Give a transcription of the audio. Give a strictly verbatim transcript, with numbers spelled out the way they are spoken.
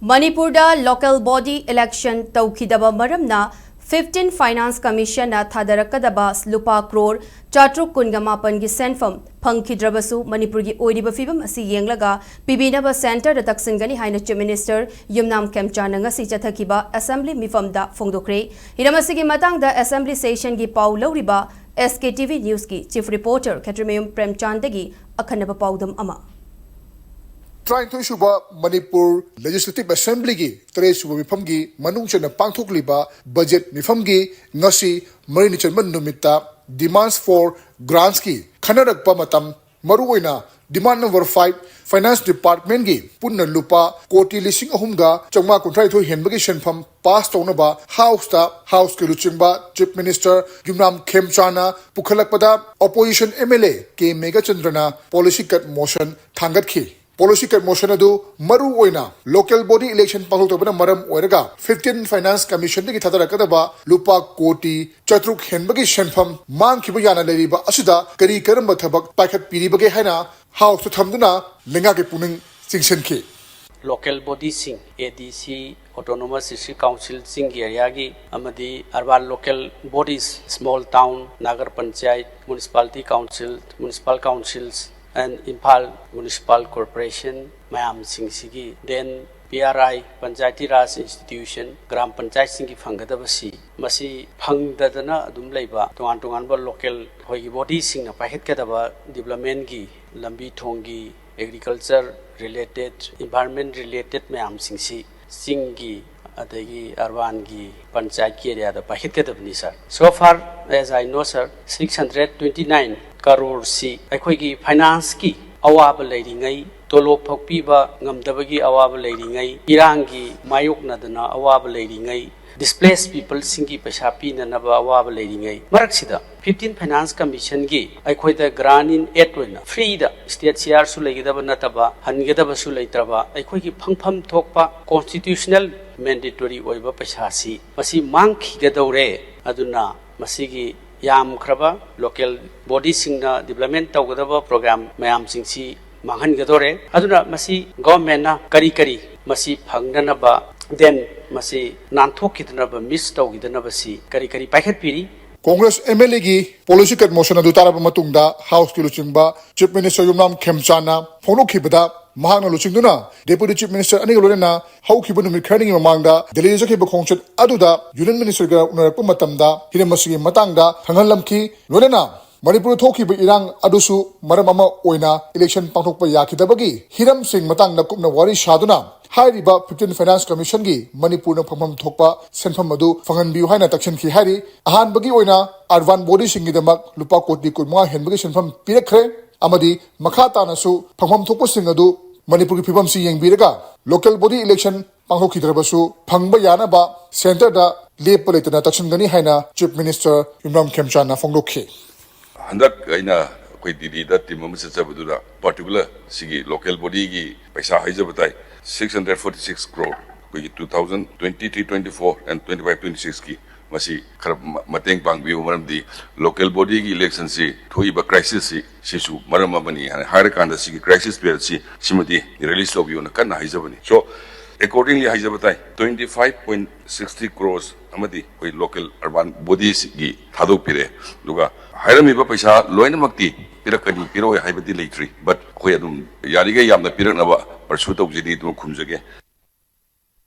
ꯃꯅꯤꯄꯨꯔꯗ local body election ꯇꯧꯈꯤꯗꯕ ꯃꯔꯝꯅ fifteen finance ꯀꯃꯤꯁꯟꯅ ꯊꯥꯗꯔꯛꯀꯗꯕ ꯂꯨꯄꯥ ꯀ꯭ꯔꯣꯔ ꯆꯥꯇ꯭ꯔꯨꯛ ꯀꯨꯟꯒ ꯃꯥꯄꯟꯒꯤ ꯁꯦꯟꯐꯝ ꯐꯪꯈꯤꯗ꯭ꯔꯕꯁꯨ ꯃꯅꯤꯄꯨꯔꯒꯤ ꯑꯣꯏꯔꯤꯕ ꯐꯤꯕꯝ ꯑꯁꯤ ꯌꯦꯡꯂꯒ ꯄꯤꯕꯤꯅꯕ ꯁꯦꯟꯇꯔꯗ ꯇꯛꯁꯤꯟꯒꯅꯤ ꯍꯥꯏꯅ ꯆꯤꯐ ꯃꯤꯅꯤꯁꯇꯔ ꯌꯨꯝꯅꯥꯝ ꯈꯦꯝꯆꯥꯟꯅ ꯉꯁꯤ ꯆꯠꯊꯈꯤꯕ ꯑꯦꯁꯦꯝꯕ꯭ꯂꯤ ꯃꯤꯐꯝꯗ ꯐꯣꯡꯗꯣꯛꯈ꯭ꯔꯦ꯫ ꯍꯤꯔꯝ ꯑꯁꯤꯒꯤ ꯃꯇꯥꯡꯗ ꯑꯦꯁꯦꯝꯕ꯭ꯂꯤ ꯁꯦꯁꯟꯒꯤ ꯄꯥꯎ ꯂꯧꯔꯤꯕ ꯑꯦꯁ ꯀꯦ ꯇꯤ ꯚꯤ ꯅ꯭ꯌꯨꯁꯀꯤ ꯆꯤꯐ ꯔꯤꯄꯣꯔꯇꯔ ꯈꯦꯇ꯭ꯔꯤꯃꯌꯨꯝ ꯄ꯭ꯔꯦꯝꯆꯥꯟꯗꯒꯤ ꯑꯈꯟꯅꯕ ꯄꯥꯎꯗꯝ ꯑꯃ꯫ ꯇꯔꯥꯅꯤꯊꯣꯏ ꯁꯨꯕ ꯃꯅꯤꯄꯨꯔ ꯂꯦꯖꯤꯁꯂꯦꯇꯤꯚ ꯑꯦꯁꯦꯝꯕ꯭ꯂꯤꯒꯤ ꯇꯔꯦꯠ ꯁꯨꯕ ꯃꯤꯐꯝꯒꯤ ꯃꯅꯨꯡ ꯆꯟꯅ ꯄꯥꯡꯊꯣꯛꯂꯤꯕ ꯕꯖꯦꯠ ꯃꯤꯐꯝꯒꯤ ꯉꯁꯤ ꯃꯔꯤꯅꯤ ꯆꯟꯕ ꯅꯨꯃꯤꯠꯇ Demands for Grants ꯀꯤ ꯈꯟꯅꯔꯛꯄ ꯃꯇꯝ, ꯃꯔꯨꯑꯣꯏꯅ Demand number five, Finance Department ꯀꯤ ꯄꯨꯟꯅ ꯂꯨꯄꯥ ꯀꯣꯇꯤ ꯂꯤꯁꯤꯡ ꯑꯍꯨꯝꯒ ꯆꯥꯝꯃꯉꯥ ꯀꯨꯟꯊ꯭ꯔꯥ ꯅꯤꯊꯣꯏ ꯍꯦꯟꯕꯒꯤ ꯁꯦꯟꯐꯝ ꯄꯥꯁ ꯇꯧꯅꯕ ꯍꯥꯎꯁꯇ ꯍꯥꯎꯁꯀꯤ ꯂꯨꯆꯤꯡꯕ ꯆꯤꯐ ꯃꯤꯅꯤꯁꯇꯔ ꯌꯨꯝꯅꯥꯝ ꯈꯦꯝꯆꯥꯟꯅ ꯄꯨꯈꯠꯂꯛꯄꯗ opposition M L A K ꯃꯦꯘꯆꯟꯗ꯭ꯔꯅ ꯄꯣꯂꯤꯁꯤ ꯀꯠ ꯃꯣꯁꯟ ꯊꯥꯡꯒꯠꯈꯤ꯫ ꯄꯣꯂꯤꯁꯤ ꯀꯠ ꯃꯣꯁꯟ ꯑꯗꯨ ꯃꯔꯨ ꯑꯣꯏꯅ ꯂꯣꯀꯦꯜ ꯕꯣꯗꯤ ꯏꯂꯦꯛꯁꯟ ꯄꯥꯡꯊꯣꯛꯇꯕꯅ ꯃꯔꯝ ꯑꯣꯏꯔꯒ ꯐꯤꯐꯇꯤꯟ ꯐꯥꯏꯅꯥꯟꯁ ꯀꯃꯤꯁꯟꯗꯒꯤ ꯊꯥꯗꯔꯛꯀꯗꯕ ꯂꯨꯄꯥ ꯀꯣꯇꯤ ꯆꯥꯇ꯭ꯔꯨꯛ ꯍꯦꯟꯕꯒꯤ ꯁꯦꯟꯐꯝ ꯃꯥꯡꯈꯤꯕ ꯌꯥꯅ ꯂꯩꯔꯤꯕ ꯑꯁꯤꯗ ꯀꯔꯤ ꯀꯔꯝꯕ ꯊꯕꯛ ꯄꯥꯏꯈꯠꯄꯤꯔꯤꯕꯒꯦ ꯍꯥꯏꯅ ꯍꯥꯎꯁꯇ ꯊꯝꯗꯨꯅ ꯂꯩꯉꯥꯛꯀꯤ ꯄꯨꯛꯅꯤꯡ ꯆꯤꯡꯁꯤꯟꯈꯤ꯫ ꯂꯣꯀꯦꯜ ꯕꯣꯗꯤꯁꯤꯡ, ꯑꯦ ꯗꯤ ꯁꯤ, ꯑꯣꯇꯣꯅꯣꯃꯁ ꯗꯤꯁꯇ꯭ꯔꯤꯛ ꯀꯥꯎꯟꯁꯤꯜꯁꯤꯡꯒꯤ ꯑꯦꯔꯤꯌꯥꯒꯤ ꯑꯃꯗꯤ urban local bodies, small town, Nagar Panchayat, municipality council, municipal councils and Imphal municipal corporation ꯃꯌꯥꯝꯁꯤꯡꯁꯤꯒꯤ, then P R I, Panchayati Raj institution, Gram ꯄꯟꯆꯥꯌꯠꯁꯤꯡꯒꯤ ꯐꯪꯒꯗꯕꯁꯤ ꯃꯁꯤ ꯐꯪꯗꯗꯅ ꯑꯗꯨꯝ ꯂꯩꯕ ꯇꯣꯉꯥꯟ ꯇꯣꯉꯥꯟꯕ ꯂꯣꯀꯦꯜ ꯑꯩꯈꯣꯏꯒꯤ ꯕꯣꯗꯤꯁꯤꯡꯅ ꯄꯥꯏꯈꯠꯀꯗꯕ ꯗꯤꯕꯂꯞꯃꯦꯟꯒꯤ, ꯂꯝꯕꯤ ꯊꯣꯡꯒꯤ, ꯑꯦꯒ꯭ꯔꯤꯀꯜꯆꯔ ꯔꯤꯂꯦꯇꯦꯠ, ꯏꯟꯚꯥꯏꯔꯟꯃꯦꯟ ꯔꯤꯂꯦꯇꯦꯠ ꯃꯌꯥꯝꯁꯤꯡꯁꯤ ꯆꯤꯡꯒꯤ ꯑꯗꯒꯤ ꯑꯔꯕꯥꯟꯒꯤ ꯄꯟꯆꯥꯌꯠꯀꯤ ꯑꯦꯔꯤꯌꯥꯗ ꯄꯥꯏꯈꯠꯀꯗꯕꯅꯤ ꯁꯥꯔ꯫ So far, as I know, sir, six hundred twenty nine ꯀꯔꯣꯔꯁꯤ ꯑꯩꯈꯣꯏꯒꯤ ꯐꯥꯏꯅꯥꯟꯁꯀꯤ ꯑꯋꯥꯕ ꯂꯩꯔꯤꯉꯩ, ꯇꯣꯂꯣꯞ ꯐꯥꯎ ꯄꯤꯕ ꯉꯝꯗꯕꯒꯤ ꯑꯋꯥꯕ ꯂꯩꯔꯤꯉꯩ, ꯏꯔꯥꯡꯒꯤ ꯃꯥꯌꯣꯛꯅꯗꯅ ꯑꯋꯥꯕ ꯂꯩꯔꯤꯉꯩ, ꯗꯤꯁꯄ꯭ꯂꯦꯁ ꯄꯤꯄꯜꯁꯤꯡꯒꯤ ꯄꯩꯁꯥ ꯄꯤꯅꯅꯕ ꯑꯋꯥꯕ ꯂꯩꯔꯤꯉꯩ ꯃꯔꯛꯁꯤꯗ ꯐꯤꯐꯇꯤꯟ ꯐꯥꯏꯅꯥꯟꯁ ꯀꯃꯤꯁꯟꯒꯤ ꯑꯩꯈꯣꯏꯗ ꯒ꯭ꯔꯥꯟ ꯏꯟ ꯑꯦꯗ ꯑꯣꯏꯅ ꯐ꯭ꯔꯤꯗ, ꯁ꯭ꯇꯦꯠ ꯁꯤꯌꯥꯔꯁꯨ ꯂꯩꯒꯗꯕ ꯅꯠꯇꯕ, ꯍꯟꯒꯗꯕꯁꯨ ꯂꯩꯇ꯭ꯔꯕ, ꯑꯩꯈꯣꯏꯒꯤ ꯐꯪꯐꯝ ꯊꯣꯛꯄ ꯀꯣꯟꯁꯇꯤꯇ꯭ꯌꯨꯁꯅꯦꯜ ꯃꯦꯟꯗꯦꯇꯣꯔꯤ ꯑꯣꯏꯕ ꯄꯩꯁꯥꯁꯤ ꯃꯁꯤ ꯃꯥꯡꯈꯤꯒꯗꯧꯔꯦ꯫ ꯑꯗꯨꯅ ꯃꯁꯤꯒꯤ ꯌꯥꯝꯈ꯭ꯔꯕ ꯂꯣꯀꯦꯜ ꯕꯣꯗꯤꯁꯤꯡꯅ ꯗꯤꯕꯂꯞꯃꯦꯟ ꯇꯧꯒꯗꯕ ꯄ꯭ꯔꯣꯒ꯭ꯔꯥꯝ ꯃꯌꯥꯝꯁꯤꯡꯁꯤ ꯃꯥꯡꯍꯟꯒꯗꯣꯔꯦ꯫ ꯑꯗꯨꯅ ꯃꯁꯤ ꯒꯣꯚꯔꯟꯃꯦꯟꯠꯅ ꯀꯔꯤ ꯀꯔꯤ ꯃꯁꯤ ꯐꯪꯅꯅꯕ, then ꯃꯁꯤ ꯅꯥꯟꯊꯣꯛꯈꯤꯗꯅꯕ, ꯃꯤꯁ ꯇꯧꯈꯤꯗꯅꯕꯁꯤ ꯀꯔꯤ ꯀꯔꯤ ꯄꯥꯏꯈꯠꯄꯤꯔꯤ? ꯀꯣꯡꯒ꯭ꯔꯦꯁ ꯑꯦꯝ ꯑꯦꯜ ꯑꯦꯒꯤ ꯄꯣꯂꯤꯁꯤ ꯀꯠ ꯃꯣꯁꯟ ꯑꯗꯨ ꯇꯥꯔꯕ ꯃꯇꯨꯡꯗ ꯍꯥꯎꯁꯀꯤ ꯂꯨꯆꯤꯡꯕ ꯆꯤꯐ ꯃꯤꯅꯤꯁꯇꯔ ꯌꯨꯝꯅꯥꯝ ꯈꯦꯝꯆꯥꯟꯅ ꯐꯣꯡꯗꯣꯛꯈꯤꯕꯗ, ꯃꯍꯥꯛꯅ ꯂꯨꯆꯤꯡꯗꯨꯅ ꯗꯦꯄꯨꯇꯤ ꯆꯤꯐ ꯃꯤꯅꯤꯁꯇꯔ ꯑꯅꯤꯒ ꯂꯣꯏꯅꯅ ꯍꯧꯈꯤꯕ ꯅꯨꯃꯤꯠ ꯈꯔꯅꯤꯒꯤ ꯃꯃꯥꯡꯗ ꯗꯦꯜꯂꯤꯗ ꯆꯠꯈꯤꯕ ꯈꯣꯡꯆꯠ ꯑꯗꯨꯗ ꯌꯨꯅꯤꯌꯟ ꯃꯤꯅꯤꯁꯇꯔꯒ ꯎꯅꯔꯛꯄ ꯃꯇꯝꯗ ꯍꯤꯔꯝ ꯑꯁꯤꯒꯤ ꯃꯇꯥꯡꯗ ꯈꯪꯍꯜꯂꯝꯈꯤ꯫ ꯂꯣꯏꯅꯅ ꯃꯅꯤꯄꯨꯔꯗ ꯊꯣꯛꯈꯤꯕ ꯏꯔꯥꯡ ꯑꯗꯨꯁꯨ ꯃꯔꯝ ꯑꯃ ꯑꯣꯏꯅ ꯏꯂꯦꯛꯁꯟ ꯄꯥꯡꯊꯣꯛꯄ ꯌꯥꯈꯤꯗꯕꯒꯤ ꯍꯤꯔꯝꯁꯤꯡ ꯃꯇꯥꯡꯗ ꯀꯨꯞꯅ ꯋꯥꯔꯤ ꯁꯥꯗꯨꯅ ꯍꯥꯏꯔꯤꯕ ꯐꯤꯐꯇꯤꯟ ꯐꯥꯏꯅꯥꯟꯁ ꯀꯃꯤꯁꯟꯒꯤ ꯃꯅꯤꯄꯨꯔꯅ ꯐꯪꯐꯝ ꯊꯣꯛꯄ ꯁꯦꯟꯐꯝ ꯑꯗꯨ ꯐꯪꯍꯟꯕꯤꯌꯨ ꯍꯥꯏꯅ ꯇꯛꯁꯤꯟꯈꯤ ꯍꯥꯏꯔꯤ꯫ ꯑꯍꯥꯟꯕꯒꯤ ꯑꯣꯏꯅ ꯑꯔꯕꯥꯟ ꯕꯣꯗꯤꯁꯤꯡꯒꯤꯗꯃꯛ ꯂꯨꯄꯥ ꯀꯣꯇꯤ ꯀꯨꯟꯃꯉꯥ ꯍꯦꯟꯕꯒꯤ ꯁꯦꯟꯐꯝ ꯄꯤꯔꯛꯈ꯭ꯔꯦ ꯑꯃꯗꯤ ꯃꯈꯥ ꯇꯥꯅꯁꯨ ꯐꯪꯐꯝ ꯊꯣꯛꯄꯁꯤꯡ ꯑꯗꯨ ꯃꯅꯤꯄꯨꯔꯒꯤ ꯐꯤꯕꯝꯁꯤ ꯌꯦꯡꯕꯤꯔꯒ ꯂꯣꯀꯦꯜ ꯕꯣꯗꯤ ꯏꯂꯦꯛꯁꯟ ꯄꯥꯡꯊꯣꯛꯈꯤꯗ꯭ꯔꯕꯁꯨ ꯐꯪꯕ ꯌꯥꯅꯕ ꯁꯦꯟꯇꯔꯗ ꯂꯦꯞꯄ ꯂꯩꯇꯅ ꯇꯛꯁꯤꯟꯒꯅꯤ ꯍꯥꯏꯅ ꯆꯤꯐ ꯃꯤꯅꯤꯁꯇꯔ ꯌꯨꯝꯅꯥꯝ ꯈꯦꯝꯆꯥꯟꯅ ꯐꯣꯡꯗꯣꯛꯈꯤ꯫ ꯍꯟꯗꯛ ꯑꯩꯅ ꯑꯩꯈꯣꯏ ꯗꯤꯜꯂꯤꯗ ꯇꯤꯝ ꯑꯃ ꯆꯠꯆꯕꯗꯨꯗ ꯄꯥꯔꯇꯤꯀꯨꯂꯔ ꯁꯤꯒꯤ ꯂꯣꯀꯦꯜ ꯕꯣꯗꯤꯒꯤ ꯄꯩꯁꯥ ꯍꯥꯏꯖꯕ ꯇꯥꯏ, six hundred forty six crore, ꯑꯩꯈꯣꯏꯒꯤ two thousand twenty three twenty four and twenty five twenty six ꯀꯤ, ꯃꯁꯤ ꯈꯔ ꯃ- ꯃꯇꯦꯡ ꯄꯥꯡꯕꯤꯌꯨ꯫ ꯃꯔꯝꯗꯤ ꯂꯣꯀꯦꯜ ꯕꯣꯗꯤꯒꯤ ꯏꯂꯦꯛꯁꯟꯁꯤ ꯊꯣꯛꯏꯕ ꯀ꯭ꯔꯥꯏꯁꯤꯁꯁꯤ, ꯁꯤꯁꯨ ꯃꯔꯝ ꯑꯃꯅꯤ ꯍꯥꯏꯅ ꯍꯥꯏꯔꯀꯥꯟꯗ, ꯁꯤꯒꯤ ꯀ꯭ꯔꯥꯏꯁꯤꯁ ꯄꯤꯔꯤꯌꯗꯁꯤ ꯁꯤꯃꯗꯤ ꯔꯤꯂꯤꯁ ꯇꯧꯕꯤꯌꯨꯅ ꯀꯟꯅ ꯍꯥꯏꯖꯕꯅꯤ꯫ So, accordingly ꯍꯥꯏꯖꯕ ꯇꯥꯏ, twenty five point sixty crores ꯑꯃꯗꯤ ꯑꯩꯈꯣꯏ ꯂꯣꯀꯦꯜ ꯑꯔꯕꯥꯟ ꯕꯣꯗꯤꯁꯤꯒꯤ ꯊꯥꯗꯣꯛꯄꯤꯔꯦ꯫ ꯑꯗꯨꯒ ꯍꯥꯏꯔꯝꯃꯤꯕ ꯄꯩꯁꯥ ꯂꯣꯏꯅꯃꯛꯇꯤ ꯄꯤꯔꯛꯀꯅꯤ, ꯄꯤꯔꯛꯑꯣꯏ ꯍꯥꯏꯕꯗꯤ ꯂꯩꯇ꯭ꯔꯤ, ꯕꯠ ꯑꯩꯈꯣꯏ ꯑꯗꯨꯝ ꯌꯥꯔꯤꯈꯩ ꯌꯥꯝꯅ ꯄꯤꯔꯛꯅꯕ ꯄꯔꯁꯨ ꯇꯧꯖꯔꯤ ꯑꯗꯨꯒ ꯈꯨꯝꯖꯒꯦ꯫